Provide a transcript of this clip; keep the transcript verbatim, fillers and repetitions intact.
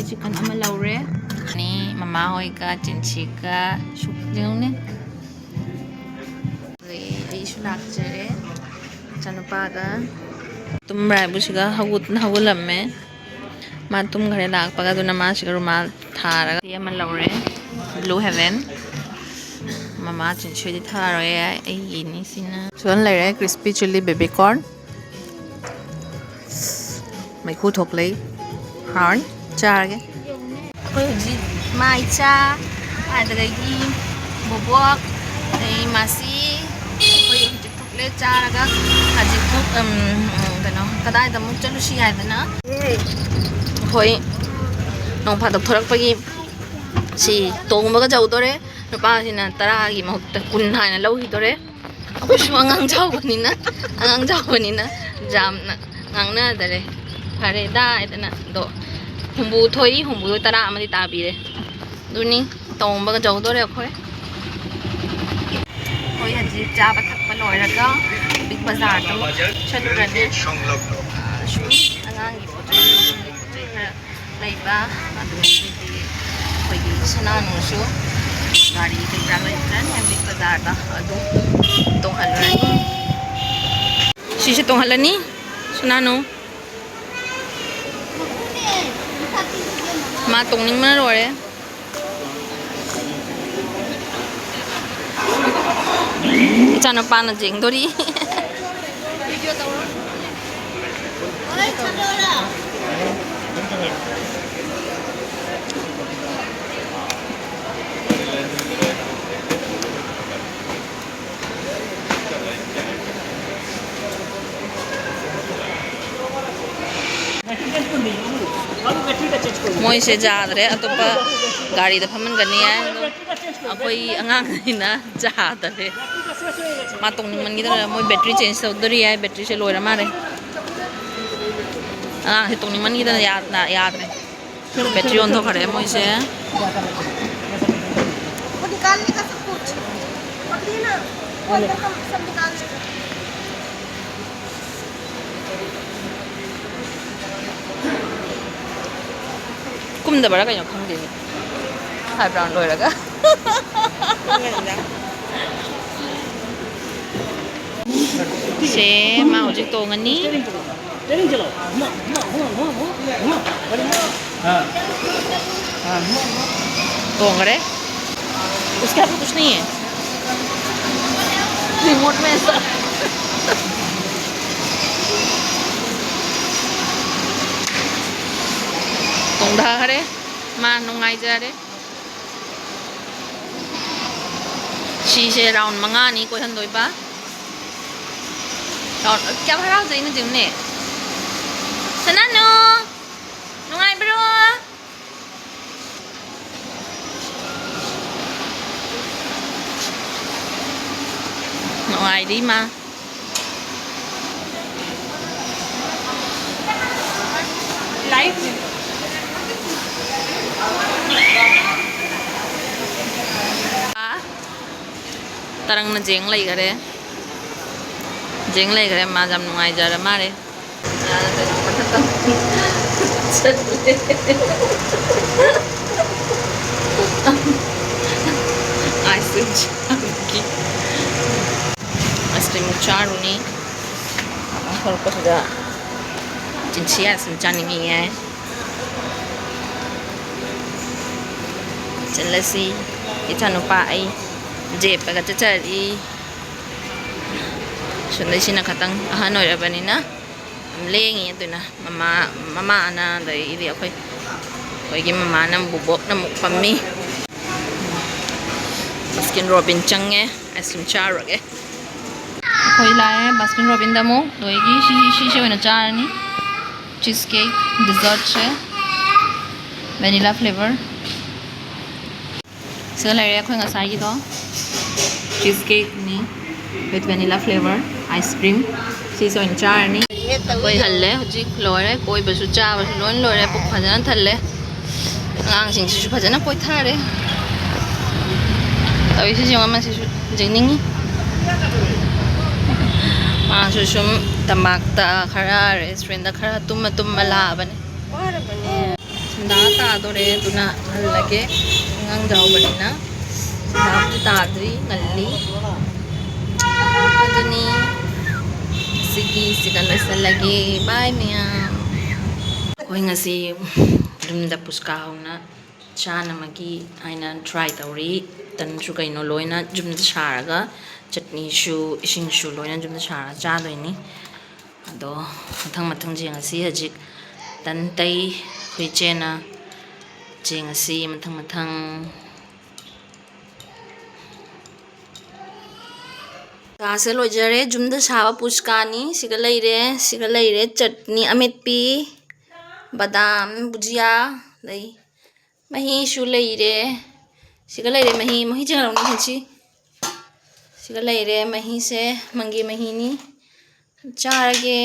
Chicken ꯑꯃ ꯂꯧꯔꯦ꯫ ꯑꯅꯤ ꯃꯃꯥ ꯍꯣꯏꯒ ꯆꯤꯟꯁꯤꯒ ꯁꯨꯛ ꯌꯦꯡꯉꯨꯅꯦ꯫ ꯑꯗꯒꯤ ꯑꯩꯁꯨ ꯂꯥꯛꯆꯔꯦ꯫ ꯏꯆꯥꯅꯨꯄꯥꯒ ꯇꯨꯝꯕ꯭ꯔꯥ ꯍꯥꯏꯕꯨ ꯁꯤꯒ ꯍꯧꯒꯠ-, ꯍꯧꯒꯠꯂꯝꯃꯦ꯫ ꯃꯥ ꯇꯨꯝꯈ꯭ꯔꯦ ꯂꯥꯛꯄꯒ꯫ ꯑꯗꯨꯅ ꯃꯥ ꯁꯤꯒ ꯔꯨꯃꯥꯜ ꯊꯥꯔꯒ ꯑꯃ ꯂꯧꯔꯦ꯫ Blue Heaven꯫ ꯃꯃꯥ ꯆꯤꯟꯁꯨꯏꯗꯤ ꯊꯥꯔꯣꯏ꯫ ꯑꯩꯒꯤꯅꯤ ꯁꯤꯅ꯫ ꯁꯤꯗ ꯂꯩꯔꯦ crispy chilli baby corn꯫ ꯃꯩꯈꯨ ꯊꯣꯛꯂꯛꯏ꯫ ꯍꯥꯎꯔꯅꯤ꯫ ꯆꯥꯔꯒꯦ꯫ ꯑꯩꯈꯣꯏ ꯍꯧꯖꯤꯛ ꯃꯥꯏꯆꯥ, ꯑꯗꯨꯗꯒꯤ ꯕꯣꯕꯣꯛ, ꯑꯗꯩ ꯃꯥꯁꯤ, ꯑꯩꯈꯣꯏ ꯍꯧꯖꯤꯛ ꯊꯣꯛꯂꯦ ꯆꯥꯔꯒ꯫ ꯍꯧꯖꯤꯛ ꯑꯃꯨꯛ, ꯎꯝ, ꯎꯝ, ꯀꯩꯅꯣ, ꯀꯗꯥꯏꯗ ꯑꯃꯨꯛ ꯆꯠꯂꯨꯁꯤ ꯍꯥꯏꯗꯅ ꯑꯩꯈꯣꯏ ꯅꯣꯡ ꯐꯥꯗꯣꯛ ꯊꯣꯔꯛꯄꯒꯤ ꯁꯤ ꯇꯣꯡꯕꯒ ꯆꯧꯗꯣꯔꯦ꯫ ꯅꯨꯄꯥꯁꯤꯅ ꯇꯔꯥꯒꯤ ꯃꯍꯨꯠꯇ ꯀꯨꯟ ꯍꯥꯏꯅ ꯂꯧꯈꯤꯗꯣꯔꯦ꯫ ꯑꯩꯈꯣꯏꯁꯨ ꯑꯉꯥꯡ ꯆꯥꯎꯕꯅꯤꯅ, ꯑꯉꯥꯡ ꯆꯥꯎꯕꯅꯤꯅ ꯌꯥꯝꯅ ꯉꯥꯡꯅꯗꯔꯦ꯫ ꯐꯔꯦꯗ ꯍꯥꯏꯗꯅ꯫ ꯑꯗꯣ ꯍꯨꯝꯕꯨ ꯊꯣꯛꯏ, ꯍꯨꯝꯕꯨꯗꯣ ꯇꯔꯥ ꯑꯃꯗꯤ ꯇꯥꯕꯤꯔꯦ꯫ ꯑꯗꯨꯅꯤ ꯇꯣꯡꯕꯒ ꯆꯧꯗꯣꯔꯦ ꯑꯩꯈꯣꯏ꯫ ꯑꯩꯈꯣꯏ ꯍꯧꯖꯤꯛ ꯆꯥꯕ ꯊꯛꯄ ꯂꯣꯏꯔꯒ ꯕꯤꯛ ꯕꯖꯥꯔꯗ ꯑꯃꯨꯛ ꯆꯠꯂꯨꯔꯅꯤ꯫ ꯑꯥ, ꯁꯨꯝ ꯑꯉꯥꯡꯒꯤ ꯄꯣꯠ ꯆꯩ ꯈꯔ ꯂꯩꯕ꯫ ꯑꯗꯨꯗꯒꯤꯗꯤ ꯑꯩꯈꯣꯏꯒꯤ ꯁꯅꯥꯅꯨꯁꯨ ꯒꯥꯔꯤ ꯀꯩꯀꯥ ꯂꯩꯇ꯭ꯔꯅꯤ ꯍꯧꯖꯤꯛ ꯕꯖꯥꯔꯗ ꯑꯗꯨ ꯇꯣꯡꯍꯜꯂꯨꯔꯅꯤ꯫ ꯁꯤꯁꯨ ꯇꯣꯡꯍꯜꯂꯅꯤ ꯁꯅꯥꯅꯨ꯫ ꯃꯥ ꯇꯣꯡꯅꯤꯡꯕꯅ ꯂꯣꯏꯔꯦ꯫ ꯏꯆꯥꯅꯨꯄꯥꯅ ꯌꯦꯡꯗꯣꯔꯤ꯫ ꯃꯣꯏꯁꯦ ꯌꯥꯗ꯭ꯔꯦ, ꯑꯇꯣꯞꯄ ꯒꯥꯔꯤꯗ ꯐꯝꯍꯟꯒꯅꯤ ꯍꯥꯏ꯫ ꯑꯗꯣ ꯑꯩꯈꯣꯏ ꯑꯉꯥꯡꯈꯩꯅ ꯌꯥꯗꯔꯦ꯫ ꯃꯥ ꯇꯣꯡꯅꯤꯡꯃꯟꯈꯤꯗꯅ ꯃꯣꯏ battery change ꯇꯧꯗꯣꯔꯤ ꯍꯥꯏ꯫ Batteryꯁꯦ ꯂꯣꯏꯔ ꯃꯥꯜꯂꯦ꯫ ꯑꯉꯥꯡꯁꯦ ꯇꯣꯡꯅꯤꯡꯃꯟꯈꯤꯗꯅ ꯌꯥ-, ꯌꯥꯗ꯭ꯔꯦ꯫ Battery ꯑꯣꯟꯊꯣꯛꯈ꯭ꯔꯦ ꯃꯣꯏꯁꯦ꯫ वो निकालने का सब कुछ। पकड़िए ना, वो अंदर का सब निकाल लेगा। ꯇꯨꯝꯗꯕ꯭ꯔꯥ ꯀꯩꯅꯣ ꯈꯪꯗꯦꯅꯦ꯫ Five round ꯂꯣꯏꯔꯒ꯫ ꯁꯦ, ꯃꯥ ꯍꯧꯖꯤꯛ ꯇꯣꯡꯉꯅꯤ꯫ ꯇꯣꯡꯈꯔꯦ꯫ उसके हाथ में कुछ नहीं है। Remote में ऐसा। ꯇꯣꯡꯊꯈꯔꯦ꯫ ꯃꯥ ꯅꯨꯡꯉꯥꯏꯖꯔꯦ꯫ ꯁꯤꯁꯦ round ꯃꯉꯥꯅꯤ ꯀꯣꯏꯍꯟꯗꯣꯏꯕ꯫ Round, ꯀꯌꯥꯝ ꯍꯔꯥꯎꯖꯩꯅꯣ ꯌꯦꯡꯉꯨꯅꯦ꯫ ꯁꯅꯥꯅꯨ! ꯅꯨꯡꯉꯥꯏꯕ꯭ꯔꯣ? ꯅꯨꯡꯉꯥꯏꯔꯤ ꯃꯥ꯫ Live꯫ ꯑꯥ, ꯇꯔꯪꯅ ꯖꯦꯡ ꯂꯩꯈꯔꯦ꯫ ꯖꯦꯡ ꯂꯩꯈꯔꯦ, ꯃꯥ ꯌꯥꯝ ꯅꯨꯡꯉꯥꯏꯖꯔ ꯃꯥꯜꯂꯦ꯫ Ice cream ꯆꯥꯔꯨꯒꯦ꯫ Ice cream ꯆꯥꯔꯨꯅꯤ꯫ ꯊꯣꯛꯂꯛꯄꯁꯤꯗ ꯆꯤꯟꯁꯤ ice cream ꯆꯥꯅꯤꯡꯉꯤ ꯍꯥꯏ꯫ ꯆꯠꯂꯁꯤ꯫ ꯏꯆꯥꯅꯨꯄꯥ ꯑꯩ ꯖꯦꯞꯄꯒ ꯆꯠꯆꯔꯤ꯫ ꯁꯨꯝꯗꯩꯁꯤꯅ ꯈꯇꯪ ꯑꯍꯟ ꯑꯣꯏꯔꯕꯅꯤꯅ ꯌꯥꯝ ꯂꯦꯡꯉꯤ꯫ ꯑꯗꯨꯅ ꯃꯃꯥ, ꯃꯃꯥꯅ, ꯑꯗꯒꯤꯗꯤ ꯑꯩꯈꯣꯏ, ꯑꯩꯈꯣꯏꯒꯤ ꯃꯃꯥꯅ, ꯕꯨꯕꯣꯛꯅ ꯑꯃꯨꯛ ꯐꯝꯃꯤ꯫ Baskin Robbins ꯆꯪꯉꯦ, ice cream ꯆꯥꯔꯨꯔꯒꯦ꯫ ꯑꯩꯈꯣꯏ ꯂꯥꯛꯑꯦ Baskin Robbins ꯗ ꯑꯃꯨꯛ꯫ ꯑꯗꯒꯤ ꯁꯤ, ꯁꯤꯁꯦ ꯑꯣꯏꯅ ꯆꯥꯔꯅꯤ꯫ Cheese cake dessert ꯁꯦ, vanilla flavor꯫ ꯁꯤꯗ ꯂꯩꯔꯦ ꯑꯩꯈꯣꯏ ꯉꯁꯥꯏꯒꯤꯗꯣ, cheese cake ꯅꯤ with vanilla flavor ice cream꯫ ꯁꯤꯁꯦ ꯑꯣꯏꯅ ꯆꯥꯔꯅꯤ꯫ ꯑꯩꯈꯣꯏ ꯍꯜꯂꯦ ꯍꯧꯖꯤꯛ, ꯂꯣꯏꯔꯦ꯫ ꯀꯣꯏꯕꯁꯨ ꯆꯥꯕꯁꯨ ꯂꯣꯏ ꯂꯣꯏꯔꯦ꯫ ꯄꯨꯛ ꯐꯖꯅ ꯊꯜꯂꯦ꯫ ꯑꯉꯥꯡꯁꯤꯡꯁꯤꯁꯨ ꯐꯖꯅ ꯀꯣꯏꯊꯔꯦ꯫ ꯇꯧꯔꯤꯁꯤꯁꯨ ꯌꯦꯡꯉꯣ, ꯃꯁꯤꯁꯨ ꯌꯦꯡꯅꯤꯡꯉꯤ꯫ ꯃꯥꯁꯨ ꯁꯨꯝ ꯇꯝꯄꯥꯛꯇ ꯈꯔ, restaurant ꯇ ꯈꯔ ꯇꯨꯝꯃ ꯇꯨꯝꯃ ꯂꯥꯛꯑꯕꯅꯦ꯫ ꯋꯥꯔꯕꯅꯦ꯫ ꯁꯟꯗꯥ ꯇꯥꯗꯣꯔꯦ, ꯑꯗꯨꯅ ꯍꯜꯂꯒꯦ꯫ ꯑꯉꯥꯡ ꯌꯥꯎꯕꯅꯤꯅ ꯁꯟꯗꯥꯕꯨꯗꯤ ꯇꯥꯗ꯭ꯔꯤ, ꯉꯜꯂꯤ꯫ ꯑꯗꯨꯅꯤ, ꯁꯤꯒꯤꯁꯤꯗ ꯂꯣꯏꯁꯤꯜꯂꯒꯦ꯫ ꯕꯥꯏ ꯃꯌꯥꯝ꯫ ꯑꯩꯈꯣꯏ ꯉꯁꯤ ꯌꯨꯝꯗ ꯄꯨꯁꯀꯥ ꯍꯧꯅ ꯆꯥꯅꯕꯒꯤ ꯍꯥꯏꯅ ꯇ꯭ꯔꯥꯏ ꯇꯧꯔꯤ꯫ ꯇꯟꯁꯨ ꯀꯩꯅꯣ ꯂꯣꯏꯅ ꯌꯨꯝꯗ ꯁꯥꯔꯒ, ꯆꯠꯅꯤꯁꯨ ꯏꯁꯤꯡꯁꯨ ꯂꯣꯏꯅ ꯌꯨꯝꯗ ꯁꯥꯔꯒ ꯆꯥꯗꯣꯏꯅꯤ꯫ ꯑꯗꯣ ꯃꯊꯪ ꯃꯊꯪ ꯌꯦꯡꯉꯁꯤ꯫ ꯍꯧꯖꯤꯛ ꯇꯟ ꯇꯩ ꯑꯩꯈꯣꯏ ꯏꯆꯦꯅ꯫ ꯌꯦꯡꯉꯁꯤ ꯃꯊꯪ ꯃꯊꯪ꯫ ꯆꯥꯁꯦ ꯂꯣꯏꯖꯔꯦ꯫ ꯌꯨꯝꯗ ꯁꯥꯕ ꯄꯨꯁꯀꯥꯅꯤ꯫ ꯁꯤꯒ ꯂꯩꯔꯦ, ꯁꯤꯒ ꯂꯩꯔꯦ ꯆꯠꯅꯤ ꯑꯃꯦꯠꯄꯤ, ꯕꯗꯥꯝ ꯕꯨꯖꯤꯌꯥ ꯂꯩ, ꯃꯍꯤꯁꯨ ꯂꯩꯔꯦ꯫ ꯁꯤꯒ ꯂꯩꯔꯦ ꯃꯍꯤ, ꯃꯍꯤ ꯆꯦꯡꯍꯜꯂꯧꯅꯤ ꯈꯟꯁꯤ꯫ ꯁꯤꯒ ꯂꯩꯔꯦ ꯃꯍꯤꯁꯦ, ꯃꯪꯒꯦ ꯃꯍꯤꯅꯤ꯫ ꯆꯥꯔꯒꯦ꯫